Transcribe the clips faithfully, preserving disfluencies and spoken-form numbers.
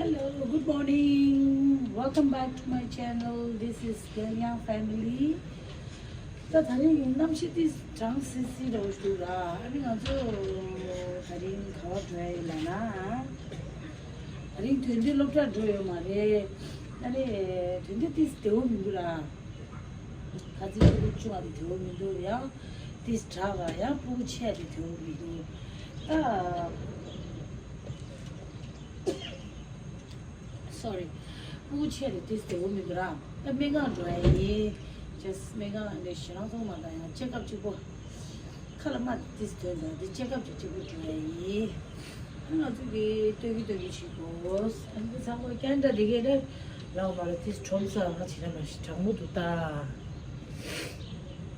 Hello, good morning. Welcome back to my channel. This is Kelyang family. ད་ད་རིང་གི་གནམ་གཤིས་དེ་གྲང་སིལ་སིལ་འདྲ་བོ་ཞིག་འདུག་ར། ཨ་ནི་ང་ཚོ་ད་རིང་ག་པར་འགྲོ་ཡ་ཡིན་ལབ་ན། ད་རིང་དོན་ལྡན་སློབ་གྲྭར་འགྲོ་ཡོད་མ་རེད། ཨ་ནི་དོན་ལྡན་དེ་བདེ་བོ་མི་འདུག་ར། ཁ་ཚིག་ཕྲུ་གུ་ཆུང་བ་དེ་བདེ་བོ་མི་འདུག་ཡང་དེ་དྲག་ར། ཡང་ཕྲུ་གུ་ཆེ་བ་དེ་བདེ་བོ་མི་འདུག་ད། Sorry. ཕྲུ་གུ་ཆེ་རེད་དེ་བདེ་བོ་མི་འདུག་ར། ད་སྨན་ཁང་འགྲོ་ཡ་ཡིན། Just སྨན་ཁང་ནས་ཞེ་སྡང་ཚོང་མ་དང་ཡང་ཅེག་ཨབ་གཅིག་པོ། ཁ་ལ་མ་དེ་དོན་དང་དེ་ཅེག་ཨབ་ཅིག་གཅིག་པོ་འགྲོ་ཡ་ཡིན། ང་ཚོ་གི་ལྟོས་གི་ལྟོས་གི་བྱེད་དགོས། ཨ་ནི་ཚང་མ་ཀན་ཌ་འདི་གས་རེད། ལའོ་མ་ལ་དེ་ཁྲོམ་ས་ང་བྱེད་ན་མ་ཞིག་གྲང་མོ་འདུག་ད།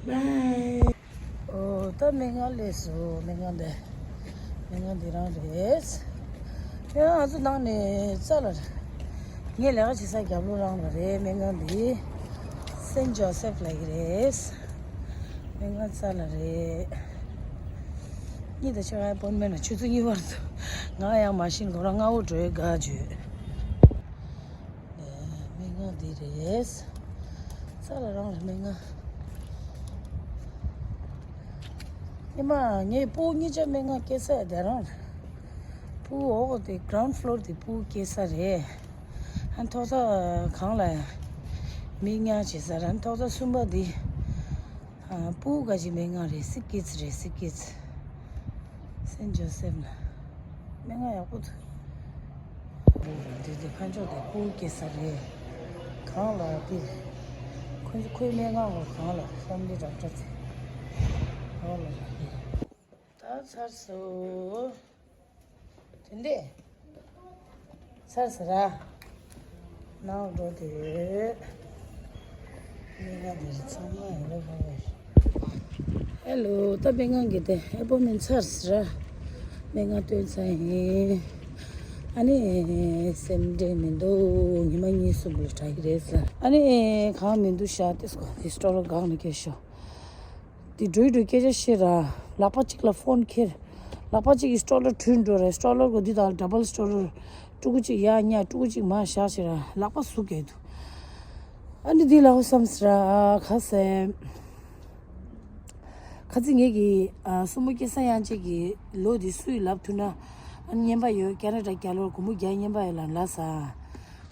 Bye. ཨོ། ད་སྨན་ཁང་སླེབས་སོང་། སྨན་ཁང་འདི། སྨན་ཁང་འདི་རང་རེད། ཡང་ང་ཚོ་ནང་ནས་རྩ་ལ་རེད། ངས་ལས་ཀ་བྱེད་ས་རྒྱབ་ལོགས་རང་ལ་རེད། སྨན་ཁང་འདི་སེན་ཇོ་སེབ་ལབ་ཀྱི་རེད། སྨན་ཁང་རྩ་ལ་རེད། གཉིས་དང་ཕྱེད་ཀ་ཨེ་པོན་མེན་ལ་ཆུ་ཚོད་གཉིས་བར་དུ། ང་ཡང་མ་ཤེས་ཁོ་རང་སྔ་བོ་འགྲོ་ཡི་དགའ་བྱོས། སྨན་ཁང་འདི་རེད། རྩ་ལ་རང་རེད་སྨན་ཁང་། ཉི་མ་ངའི་སྤུ་གུ་གཉིས་ཆ་སྨན་ཁང་སྐྱེལ་ས་ཡ་དེ་རང་རེད། སྤུ་གུ་འོག་དེ་གྷ་རའུན་ཌི་ཕློར་དེ་སྤུ་གུ་སྐྱེལ་ས་རེད། ཨ་ཐོག་ས་གང་ལ་མིག་ཉར་བྱེད་ས་རེད། ཨ་ཐོག་ས་གསུམ་པ་འདི། ཨ། སྤུ་གུ་ག་ཅིག་སྨན་ཁང་རེད། སི་ཀིཌས་རེད། སི་ཀིཌས། སེན་ཇོ་སེབ་ལ། སྨན་ཁང་ཡག་པོ་འདུག་འདི་དེ་ཕ་ཕྱོགས་དེ་སྤུ་གུ་སྐྱེལ་ས་རེད། གང་ལ་དེ། ཁོ་ཁོའི་སྨན་ཁང་གོ་གང་ལ་ཕེ་མི་ལི་ཌོག་ཊར་ཚེ། གང་ལ་ལ་དེ། ད་ཚར་སོང་། དེ་འདྲས། ཚར་ཟེར་ར། ནང་འགྲོ་དེ་ཡོད། སྨན་ཁང་དེ་ཚང་མ་ཡོད་རེད་ཧེ་ལོ། ད་སྨན་ཁང་གི་དེ་ཨེ་པོ་མེན་ཊི་ཚར་ཟེར་ར། སྨན་ཁང་སྟོན་ཚར་ཡིན། ཨ་ནི་སེམས་ཁྲལ་མི་འདུག་ཉི་མ་གཉིས་གསུམ་ལ་དྲག་གི་རེད་ཟེར། ཨ་ནི་གང་མི་འདུག་ཤག་ཏིས་ཀོ་ཏིས་སྤྲོ་ལོ་སྒང་ནས་སྐྱེལ་ཤོག་དེ་འགྲོ་ཡི་འགྲོ་སྐད་ཆ་བཤད་ར། ལག་པ་གཅིག་ལ་ཕོན་ཁྱེར། ལག་པ་གཅིག་གིས་སྤྲོ་ལོ་དྲུད་འགྲོ་རེད། སྤྲོ་ལོ་གོ་འདི་དང་ཌ་བལ་སྤྲོ་ལོ། ཕྲུ་གུ་གཅིག་ཡར་ཉལ། ཕྲུ་གུ་གཅིག་མར་བཞག་བྱས་ར། ལག་པ་ཟུག་གེ་འདུག་ཨ་ནི་འདི་ལ་འོ་བསམ་ཟེར་ར། ཁ་སེ། ཁ་ཚིག་ངེད་ཀྱི་ཨ་སྲུ་མོ་སྐྱེ་ས་ཡང་ཅིག་གི་ལོ་འདི་སུ་ཡིས་ལབ་ཐུབ་ན། ཨ་ནི་རྔན་པ་ཡོད། ཁེ་ན་ཌ་རྒྱ་ལོར་སྒོར་མོ་བརྒྱ་རྔན་པ་ཡོད་ལབ་ལབ་ས།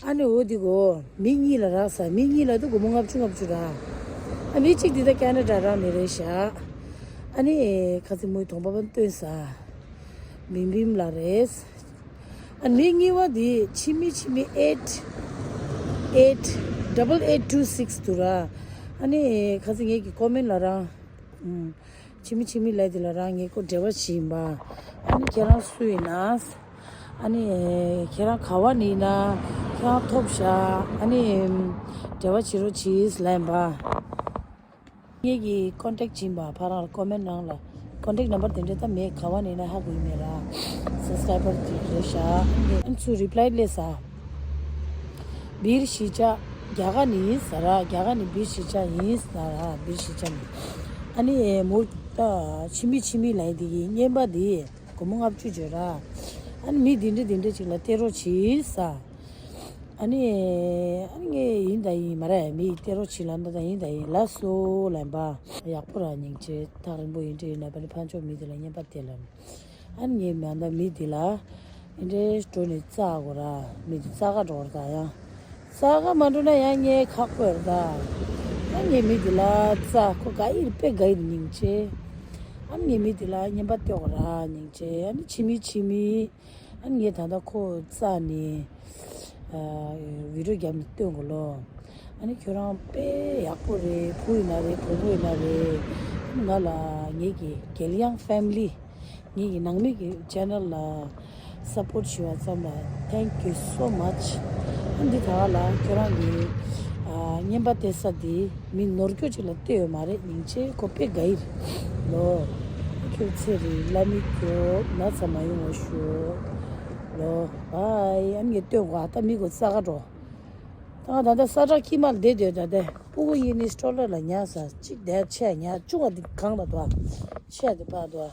ཨ་ནི་འོ་འདི་གོ་མི་གཉིས་ལ་རག་ས། མི་གཉིས་ལ་དུ་སྒོར་མོ་ལྔ་བཅུ་ལྔ་བཅུ་ར། ཨ་མི་གཅིག་འདི་ད་ཁེ་ན་ཌ་རང་ནས་རེད་ཤག་ཨ་ནི་ཁ་ཚིག་མོའི་གདོང་པ་པ་སྟོན་ས། བིམ་བིམ་ལ་རེད། ཨ་མི་གཉིས་པ་འདི་ཕྱི་མི་ཕྱི་མི་eight eight double eight two six འདུག་ར། ཨ་ནི་ཁ་ཚིག་ངེད་ཀྱི་ཀོ་མེན་ལ་རང་། ཨུམ། ཕྱི་མི་ཕྱི་མི་ལ་འདི་ལ་རང་ངེད་ཀོ་འབྲེལ་བ་བྱེད་ཡིན་པ། ཨ་ནི་ཁྱེད་རང་སུ་ཡིན་ན། ཨ་ནི་ཁྱེད་རང་ག་བ་ནས་ཡིན་ན། ཁྱེད་རང་ཐོབ་ཤག་ཨ་ནི་འབྲེལ་བ་བྱེད་རོགས་གྱིས་ལབ་ཡིན་པ། ངེད་ཀྱི་ཀོན་ཊེག་བྱིན་པ་ཕ་རང་ལ་ཀོ་མེན་ནང་ལ་ཀོན་ཊེག་ནམ་བར་དེ་འདྲ་ད་མེད། ག་བ་ནས་ན་ཧ་གོ་ཡི་མེད་ར། སབ་སི་ཀྲའི་བར་ཅིག་རེད་ཤག་ཨ་ཚུ་རི་པི་ལའི་སླེབས་ས། བིར་གཞིས་ཆགས་རྒྱ་གར་ནས་ཡིན་ས་ར། རྒྱ་གར་ནས་བིར་གཞིས་ཆགས་ཡིན་ས་ར། བིར་གཞིས་ཆགས་ནས་ཨ་ནི་མོ་ད་ཕྱི་མི་ཕྱི་མི་ལ་ཡིན་དེ་གི་རྔན་པ་དེ་སྒོར་མོ་ལྔ་བཅུ་བརྗོད་ར། ཨ་ནི་མི་དེ་འདྲ་དེ་འདྲ་ཅིག་ལ་སྟེར་རོགས་གྱིས་ས། ཨ་ནི། ཨ་ནི་ངས་ཡིན་ད་ཡིན་མ་རེད། མི་སྟེར་རོགས་བྱེད་ལབ་ན་ད་ཡིན་ད་ཡིན་ལགས་སོ་ལབ་པ། ཡག་པོ་ར་སྙིང་རྗེ། ཐག་རིང་པོ་ཡིན་འདྲ་ཡིན་ན་པ་ནི་ཕ་ཆོ་མི་དེ་ལ་རྔན་པ་སྟེར་ལབ་ནས། ཨ་ནི་ངས་མ་ད་མི་དེ་ལ་ཨེ་འདྲའི་འགྲོ་ནས་བཙལ་དགོས་ར། མི་དེ་བཙལ་ག་འགྲོ་ར་ད་ཡང་། བཙལ་ག་མ་འགྲོ་ན་ཡང་ངས་ཁག་པོ་ར་ད། ཨ་ངས་མི་དེ་ལ་བཙལ། ཁོ་དགའ་ཡི་རེད། དཔེ་དགའ་ཡི་རེད་སྙིང་རྗེ། ཨ་ངས་མི་དེ་ལ་རྔན་པ་སྟེར་དགོས་ར་སྙིང་རྗེ། ཨ་ནི་ཕྱི་མི་ཕྱི་མི། ཨ་ནི་ངས་ད་ལྟ་ཁོ་བཙལ་ནས་ཨ་བི་ཌི་ཡོ་བརྒྱབ་ནས་སྟོན་དགོས་ལོ། ཨ་ནི་ཁྱོད་རང་དཔེ་ཡག་པོ་རེད། བུ་ཡིན་ན་རེད། བུ་མོ་ཡིན་ན་རེད། ཨ་ནི་ང་ལ་ངེད་ཀྱི་གེལ་ཡང་ཕེ་མི་ལི། ངེད་ཀྱི་ནང་མི་གི་ཅེ་ནལ་ལ་སབ་པོར་ཊི་ཞུ་བ་ཙམ་ལ་thank you so much། ཨ་འདི་ག་ལ་ཁྱོད་རང་གི་ཨ་རྔན་པ་སྟེར་ས་འདི་མི་ནོར་སྐྱོ་ཅིག་ལ་སྟེར་ཡོད་མ་རེད། སྙིང་རྗེ། ཁོ་དཔེ་དགའ་ཡི་རེད་ལོ། ཁྱོད་ཚེ་རིང་བླ་མེད་སྐྱོ། ན་ཚ་མ་ཡོང་བ་ཞུ་ལོ། བའི། ཨ་ངས་སྟོན་གོ་ཨ་ད་མི་གོ་ས་ག་འགྲོ། ད་ང་ད་ལྟ་ས་ཁྲ་ཁྱི་མར་བསྡད་སྡོད་ད་ལྟ་སྤུ་གུ་གཉིས་ནི་སྤྲོ་ལོ་ལ་ཉལ་ས། གཅིག་དེར་ཆས་ཉལ། བཅུ་བ་འདི་གང་ལ་འདུག་ཨ། ཆས་འདི་ཕར་འདུག་ཨ།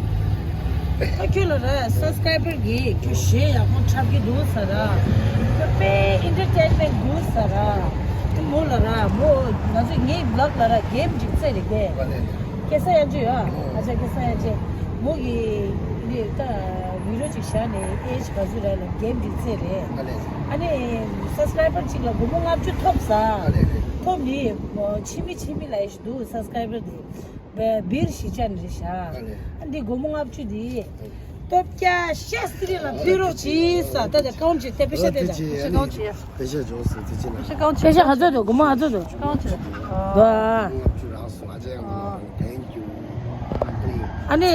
ཨ་ཁྱོད་ལ་ར་སབ་སི་ཀ་རའི་བར་གྱིས་ཁྱོད་གཞས་ཡག་པོ་འཁྲབ་ཀྱི་འདུག་ཟེར་ར། ཁྱོད་དཔེ་ཨེན་ཊར་ཊེན་མེན་ཊི་འདུག་ཟེར་ར། དེ་མོ་ལ་ར་མོ་ང་ཚོ་ངའི་བི་ལོག་ལ་ར་གེམ་ཅིག་རྩེ་རེད་གས། ཨ་ལས་ལས། སྐལ་བཟང་དབྱངས་ཅན་ཡོད་ཨ། ཨ་ཅག་སྐལ་བཟང་དབྱངས་ཅན། མོ་གིས་འདི་ད་བི་ཌི་ཡོ་ཅིག་བཞག་ནས་ཨེ་ཇི་ག་ཚོད་ར་ལ་གེམ་ཅིག་རྩེ་རེད། ཨ་ལས་ལས། ཨ་ནི་སབ་སི་ཀ་རའི་བར་གཅིག་ལ་སྒོར་མོ་ལྔ་བཅུ་ཐོབ་ས། ཨ་ལས་ལས། ཐོབ་ནི་ཕྱི་མི་ཕྱི་མི་ལ་ཡི་ཞིག་འདུག་སབ་སི་ཀ་རའི་བར་དེ། བེ་བིར་ཞིག་ཅན་རེད་ཤག་ཨ་ལས། ཨ་འདི་སྒོར་མོ་ལྔ་བཅུ་འདི། སྟོབས་རྒྱལ་ཤེས་སི་རི་ལ་ཕུལ་རོགས་གྱིས་ས་ད་དེ་ཀའུན་ཊི་བྱེད་དེ་པེ་ཤ་དེ་ད། པེ་ཤ་ཀའུན་ཊི་བྱེད། པེ་ཤ་འཇོག་ཟེར་དེ་ཅི་ན། པེ་ཤ་ཀའུན་ཊི་བྱེད། པེ་ཤ་ག་ཚོད་འདུག་སྒོར་མོ་ག་ཚོད་འདུག་ཀའུན་ཊི་བྱེད། ལྔ་བཅུ་རག་སོང་ཨ་ཅག་ཡང་མ་ལོག་ཐེང་ཀྱུ། ཨ་ནི།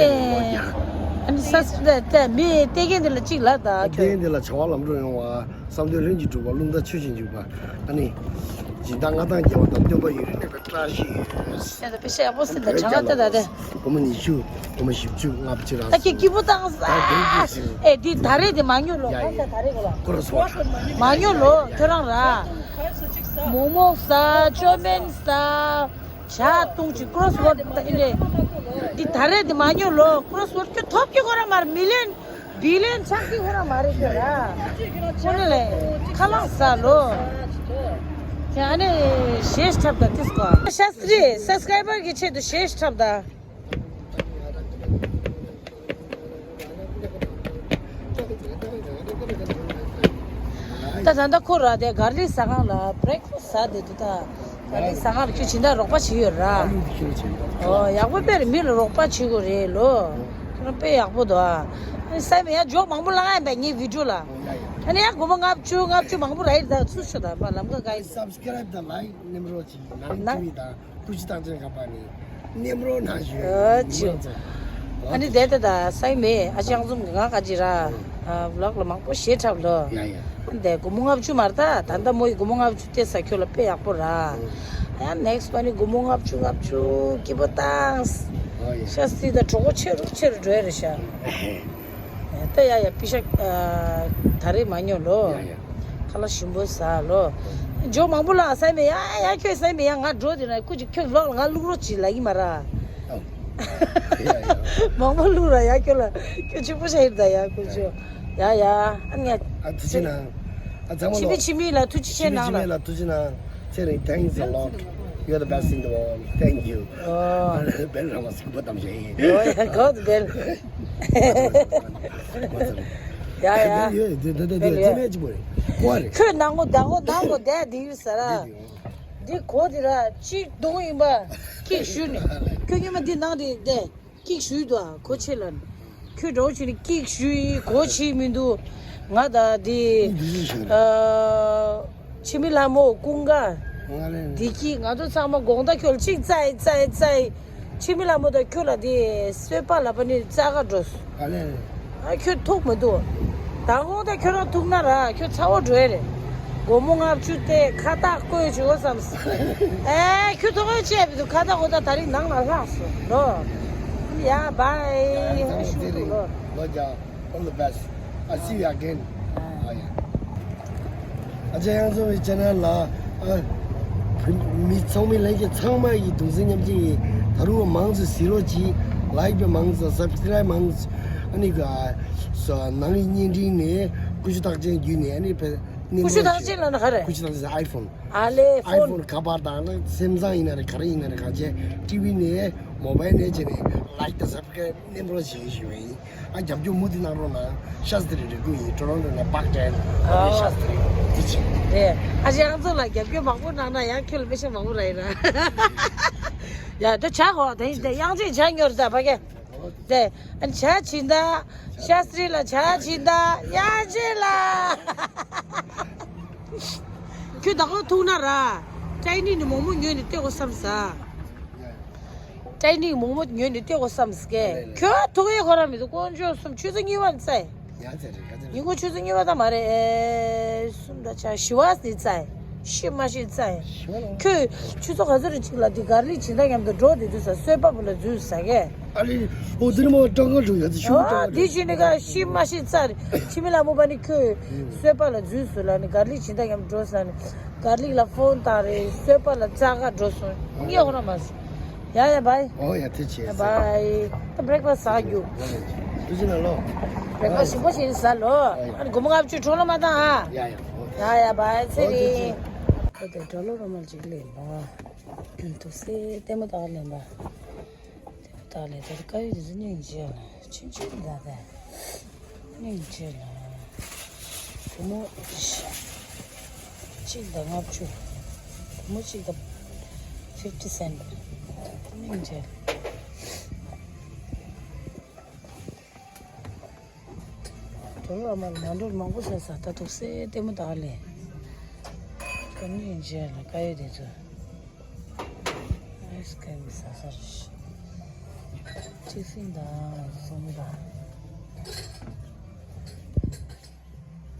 ཨ་ནི་སས་ད་ད་མི་སྟེ་གན་འདི་ལ་གཅིག་ལ་ད་ཁྱོད། སྟེ་གན་འདི་ལ་བྱ་བ་ལམ་འགྲོ་ཡོང་བ། བསམ་དོན་ལྷུན་གྱིས་གྲུབ་པ། རླུང་རྟ་ཆུ་བཞིན་འཇུག་པ། ཨ་ནི། སྦྱིན་བདག་མངའ་ཐང་རྒྱས་པ་དང་། སྟོན་པ་ཡུན་རིང་བའི་བཀྲ་ཤིས་ཡོད། ཡ་ད་པེ་ཤ་ཡག་པོ་སི་ད་གྲངས་ཀ་ད་ད་དེ། སྒོར་མོ་ཉི་ཤུ། སྒོར་མོ་བཞི་བཅུ། ལྔ་བཅུ་རག་ད་ཁྱེད་སྐྱིད་པོ་བཏང་ས། ད་དེ་ཨེ་འདི་ད་རེས་དེ་མ་ཉོ་ལོ། ཡ་ཡ། ག་ས་ད་རེས་གོ་ལ། ཀོ་རོ་སི་ཝོཌ། མ་ཉོ་ལོ་ཁྱོད་རང་ར། མོག་མོག་ཟ། ཅོ་མན་ཟ། ཇ་བཏུང་ཅིག་ཀོ་རོ་སི་ཝོཌ་ད་ཨེ་ལེ། འདི་ད་རེས་དེ་མ་ཉོ་ལོ། ཀོ་རོ་སི་ཝོཌ་ཁྱོད་ཐོབ་ཀྱི་ཁོ་ར་མར་མི་ལེན། བི་ལེན་ཆགས་ཀྱི་ཁོ་རང་མ་རེད་ཁྱོད་ར། ཁོ་ནི་ལས་ཁ་ལག་ཟ་ལོ། ཁྱེད་ཨ་ནི་གཞས་འཁྲབ་ད་ཏིས་ཀོ། ཤ་སྟྲི་སབ་སི་ཀ་རའི་བར་གྱི་ཆེད་དུ་གཞས་འཁྲབ་ད། ད་ད་ལྟ་ཁོ་ར་དེ་གར་ལི་ཟ་ཁང་ལ་བྷི་རེག་ཕ་སི་ཟ་བསྡད་འདུག་ད། ད་ནི་ཟ་ཁང་ལ་ཁྱོད་སྦྱིན་བདག་རོགས་པ་བྱེད་ཡོད་ར། ཨ་ལུ་འདི་ཁྱོད་བྱེད་འདུག་ཨོ་ཡག་པོ་དཔེ་རེད། མི་ལ་རོགས་པ་བྱེད་དགོས་རེད་ལོ། ཁྱོད་རང་དཔེ་ཡག་པོ་འདུག་ཨ། ཨ་ནི་སའི་མེ་ཡ་ཇོག་མང་པོ་ལ་ང་ཡིན་པ་ངའི་བི་ཌིའོ་ལ། ཨོ་ཡ་ཡ། ཨ་ནི་ཡ་སྒོར་མོ་ལྔ་བཅུ་ལྔ་བཅུ་མང་པོ་ར་ཡིན་ད་ཚུར་ཤོག་ད་མ་ལམ་ཁ་ག་ཡིན། སབ་སི་ཀ་རའིབ་དང་ལའིག་མཉམ་རོགས་གྱིས་ནང་ན་བཅུ་ཡིན་ད། ཐུགས་རྗེ་ཐང་ཅན་ཁ་པར་ནི་མཉམ་རོགས་གནང་ཞུ། ཨ་ཅི། ཨ་ནི་དེ་ལྟ་ད་སའི་མེ་ཨ་ཅག་འཛོམས་ཀྱི་ང་ག་ཅི་ར། ཨ་བི་ལོག་ལ་མང་པོ་ཞེ་འཁྲབ་ལོ། ཡ་ཡ། ཨ་ནི་དེ་སྒོར་མོ་ལྔ་བཅུ་མར་ད་ད་ལྟ་མོ་ཡི་སྒོར་མོ་ལྔ་བཅུ་སྟེར་ས་ཁྱོད་ལ་དཔེ་ཡག་པོ་ར། ཡ་ནེག་སི་པ་ནི་སྒོར་མོ་ལྔ་བཅུ་ལྔ་བཅུ་སྐྱིད་པོ་བཏང་། ཨ་ཡ། ཤ་སི་ད་གྲོགས་པོ་ཆེ་རུ་ཆེ་རུ་འགྲོ་ཡ་རེད་ཤག་ད་ཡ་ཡ་པི་ཤ་ཨ་ད་རེས་མ་ཉོ་ལོ། ཡ་ཡ། ཁ་ལག་ཞིམ་པོ་ཟ་ལོ། ཇོ་མང་པོ་ལ་སའི་མེ་ཡ་ཡ་ཁྱོད་སའི་མེ་ཡ་ང་འགྲོ་དེ་ན་ཁུ་ཅིག་ཁྱོད་ལོག་ང་བླུག་རོགས་ཅིག་ལ་ཡིན་མ་ར། ཨོ། ཡ་ཡ། མང་པོ་བླུག་ར་ཡ་ཁྱོད་ལ་ཁྱོད་ཆེ་པོ་ཤ་ཡིར་ད་ཡ་ཁུ་ཅོ། ཡ་ཡ་ཨ་ནི་ཡ། ཨ་ཐུགས་རྗེ་གནང་། ཨ་ཚང་མ་ཕྱི་མི་ལོ། ཕྱི་མི་ལ་ཐུགས་རྗེ་ཆེ་ཕྱི་མི་གནང་ཕྱི་མི་ལ། ལ་ཐུགས་རྗེ་གནང་། ཚེ་རིང་thanks a lot. You're the best in the world. Thank you. ཨོ། བེལ་རང་བ་སིང་པོ་དམ་ཞེ་ཡིན། ཨོ་ཡ་གོ་བེལ། ཡ་ཡ། ཡོད་ཡོད་འདི་འདི་འདི་འདི་འདི་ལས་ཅི་མོ་རེད། གོ་རེད། ཁྱོད་ནང་གོ་ད་གོ་ནང་གོ་བསྡད་འདི་ཡོད་ས་ར། འདི་གོ་འདི་ར་གཅིག་རྡུང་ཡིན་པ་གཅིག་ཞུ་ནས་ཁྱོད་ཉི་མ་འདི་ནང་འདི་བསྡད། ཀིག་ཞུས་འདུག་ཨ་གོ་ཆེ་ལ། ཁྱོད་འགྲོ་བྱས་ནས་ཀིག་ཞུས་ཡིན་གོ་ཆེ་མི་འདུག་ང་ད་དེ་ཨ་ཆེ་མི་ལྷ་མོ་ཀུན་དགའ་དེ་ཀིག་ང་ཚོ་ཚང་མ་དགོང་དག་ཁྱོད་ལ་གཅིག་བཙལ་བཙལ་བཙལ། ཆེ་མི་ལྷ་མོ་དང་ཁྱོད་ལ་དེ་གསོལ་པ་ལབ་པ་ནི་བཙལ་ག་འགྲོ་སོང་། ཨ་ཁྱོད་ཐུག་མི་འདུག་ད་དགོང་དག་ཁྱོད་རང་ཐུག་ན་ར་ཁྱོད་ཚ་བོ་འགྲོ་ཡ་རེད། སྒོར་མོ་ལྔ་བཅུ་སྟེར་ཁ་བཏགས་བཀོད་བྱེད་དགོས་བསམ་སོང་། ཨེ་ཁྱོད་ཐོག་ཡོད་ཅེས་བི་འདུག་ཁ་བཏགས་འོ་ད་ད་རིང་ནང་ལ་ལྷག་སོང་ལོ། Yeah, bye. ཡང་ཐང་ཤུགས་ཐུག་ལོ། ལོ་རྒྱ། All the best. I'll see you again. ཨ་ཡ། ཨ་ཅག་ཡང་ཚོ་བའི་ཆེ་ནལ་ལ། ཨ། མི་ཚང་མའི་ལྷན་རྒྱས་ཚང་མ་ཡི་གདུང་སེམས་མཉམ་སྐྱེད་ཡིན། ད་རུང་མང་ཙམ་གཟིགས་རོགས་གྱིས། ལའིཀ་བྱེད་མང་ཙམ། སབ་སི་ཀ་རའིབ་མང་ཙམ། ཨ་ནི་ག་སོ་ནང་གི་བརྙན་འཕྲིན་ནས་ཀུ་ཤུ་རྟགས་ཅན་བརྒྱུད་ནས་ཨ་ནི་ཕེ། ཀུ་ཤུ་རྟགས་ཅན་ལ་ན་ག་རེ། ཀུ་ཤུ་རྟགས་ཅན་ཨའི་ཕོན། ཨ་ལེ་ཕོན། ཨའི་ཕོན་ཁ་པར་དང་ན་སེམ་སང་ཡིན་ན་རེ་ག་རེ་ཡིན་ན་རེ་གང་བྱས་ཊི་ཝི་ནས་མོ་བའིལ་ནས་བྱས་ནས་ལའིཀ་དང་སབ་སི་ཀ་རའིབ་མཉམ་རོགས་བྱེད་ཞུ་བ་ཡིན། ཨ་རྒྱབ་སྐྱོར་མུ་མཐུད་གནང་རོགས་གནང་། ཤཱ་སྟྲི་རེ་སྐུ་ཡིན། ཊོ་རོན་ཊོ་ནས་པཱག་ཊན་ཨ་ནི་ཤཱ་སྟྲི་དེ་ཆེ། རེད། ཨ་ཅག་ཡང་ཚོ་ལ་རྒྱབ་སྐྱོར་མང་པོ་གནང་ན་ཡང་ཁྱོད་ལ་པེ་ཤ་མང་པོ་རག་ཡིན་ར། ཡ་ད་ཇ་གོ་དེ་དེ་དབྱངས་ཅན་ཇ་ཉོ་ར་ད་ཕ་གི། དེ་ཨ་ཇ་བྱིན་ད། ཤཱ་སྟྲི་ལ་ཇ་བྱིན་ད། དབྱངས་ཅན་ལ། ཁྱོད་ད་གོ་ཐུག་ན་ར། ཊའི་ནི་ནི་མོག་མོག་ཉོས་ནས་སྟེར་དགོས་བསམ་ས། ཊའི་ནི་མོག་མོག་ཉོས་ནས་སྟེར་དགོས་བསམ་ས་ཀེ། ཁྱོད་ཐུག་ཡས་ཁོ་ར་མི་འདུག་དཀོན་མཆོག་གསུམ། ཆུ་ཚོད་གཉིས་པ་ནས་བཙལ། ཡང་ཚེ་རེད་ག་ཚེ་རེད། ཉིན་གུང་ཆུ་ཚོད་གཉིས་པ་ད་མ་རེད། ཨེ་གསུམ་ད་ཆ་བཞི་པ་ནས་བཙལ། ཤི་མ་ཤི་བཙལ། ཁྱོད་ཆུ་ཚོད་ག་ཚོད་རེ་གཅིག་ལ་འདི་གར་ལིག་བྱིན་ད་མཉམ་དུ་འགྲོ་དེ་དུས་ས་གསོལ་པ་པོ་ལ་འཛུལ་ས་ཀེ། ཨ་ལི། ཨོ་དེ་ནི་མོ་ཀྲང་ཀང་འགྲོ་ཡ་ཚེ་ཤུ་ཨ་ཀྲང་ཀང་དེ་བྱིན་ནི་ག་ཤི་མ་ཤི་བཙལ། ཕྱི་མི་ལ་མོ་པ་ནི་ཁྱོད་གསོལ་པ་ལ་འཛུལ་སོང་ལ་ནི་གར་ལིག་བྱིན་ད་མཉམ་འགྲོ་ས་ནི་གར་ལིག་ལ་ཕོན་བཏང་རེད། གསོལ་པ་ལ་བཙལ་ག་འགྲོ་སོང་། ངས་ཧོ་ར་མ་སོང་། ཡ་ཡ་བའི། ཨོ་ཡ་ཐུགས་རྗེ་ཆེ། བའི། ད་བྷི་རེག་ཕ་སི་ཟ་རྒྱུ། ཐུགས་རྗེ་གནང་ལོ། བྷི་རེག་ཕ་སི་ཞིམ་པོ་ཞིག་ཟ་ལོ། ཨ་ནི་སྒོར་མོ་ལྔ་བཅུ་འཕྲོ་བརླག་མ་བཏང་ཨ། ཡ་ཡ་ཨོ། ཡ་ཡ་བའི་ཚེ་རིང་། ཨོ་དེ་གྲོ་ལོ་རོ་མ་ལ་ཅིག་ལེན་པ། ཐུགས་སེ་ལྟད་མོ་ལྟ་ག་ལེན་པ། ལྟ་ལས་དེར་དཀར་ཡོལ་དེ་ཚོ་སྙིང་རྗེ་ལ་ཆུང་ཆུང་འདྲ་དེ། སྙིང་རྗེ་ལ། སྒོར་མོ་གཅིག་དང་ལྔ་བཅུ། སྒོར་མོ་གཅིག་དང་ཕིབ་ཊི་སེན་ཊི། སྙིང་རྗེ་ལ། གྲོ་ལོ་ར་མ་ལ་མ་འགྲོ་མང་པོ་ཟ་ས། ད་ཐུགས་སེ་ལྟད་མོ་ལྟ་ལས། སྙིང་རྗེ་ལ་དཀར་ཡོལ་དེ་ཚོ། ཨའི་སི་ཀི་རིམ་ཟ་ས་རེད། ཅི་ཕིན་དང་ཟོམ་དང་།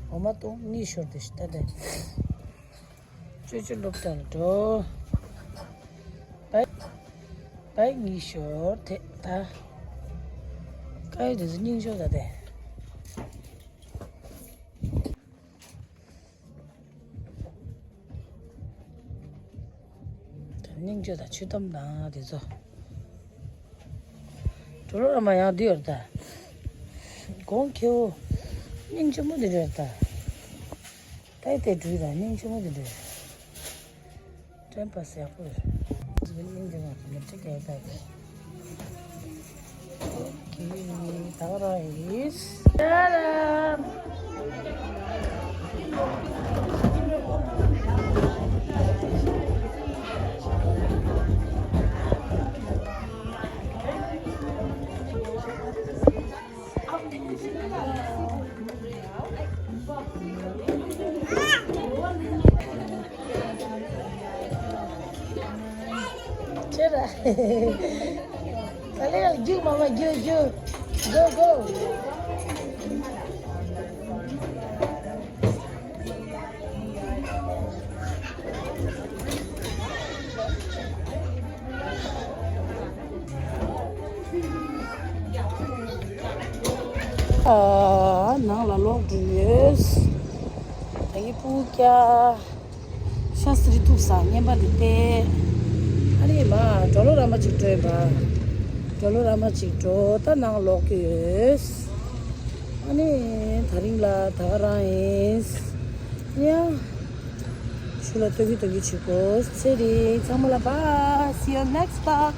འོ་མ་བཏུང་གཉིད་ཤོར་དེ་ཤི་ད་དེ། ཅོ་ཅོ་སློབ་གྲྭ་ལ་འགྲོ། བའི། བའི་གཉིད་ཤོར་དེ་ད། དཀར་ཡོལ་དེ་ཚོ་སྙིང་ཤོར་ད་དེ། སྙིང་རྗེ་དང་ཆུ་དམ་དང་དེ་ཚོ། གྲོ་ལོ་ར་མ་ཡང་འདི་ཡོད་ད། གོང་ཁེའུ། སྙིང་རྗེ་མོ་འདི་འདྲ་ད། ད་དེ་འགྲུལ་དང་སྙིང་རྗེ་མོ་འདི་འདྲ། ཀྲེན་པ་སེ་ཡག་པོ་རེད། སྙིང་རྗེ་མོ་འདི་འདྲ་ཅིག་གས་ད་དེ། ཁྱེད་ར། ད་ལེ་རྒྱུག་མ་མ་རྒྱུག་རྒྱུག Go, go. ཨ། ནང་ལ་ལོག་འགྲོ་ཡོད། ད་ངའི་སྤུ་གུ་སྐྱ། ཤ་སི་རི་ཐུག་ས་བརྙན་པར་འདི་བལྟས། ཨ་ནི་མ་གྲོ་ལོ་ར་མ་གཅིག་འགྲོ་ཡིན་པ། གྲོ་ལོ་ར་མ་གཅིག་འགྲོ་ད་ནང་ལོག་གི་ཡོད། ཨ་ནི་ད་རིང་ལ་ད་ག་རང་ཡིན། ཡ། ཆུ་ལ་ལྟོ་གི་ལྟོ་གི་བྱེད་དགོས་ཚེ་རིང་ཚང་མ་ལ་bye, see you next vlog.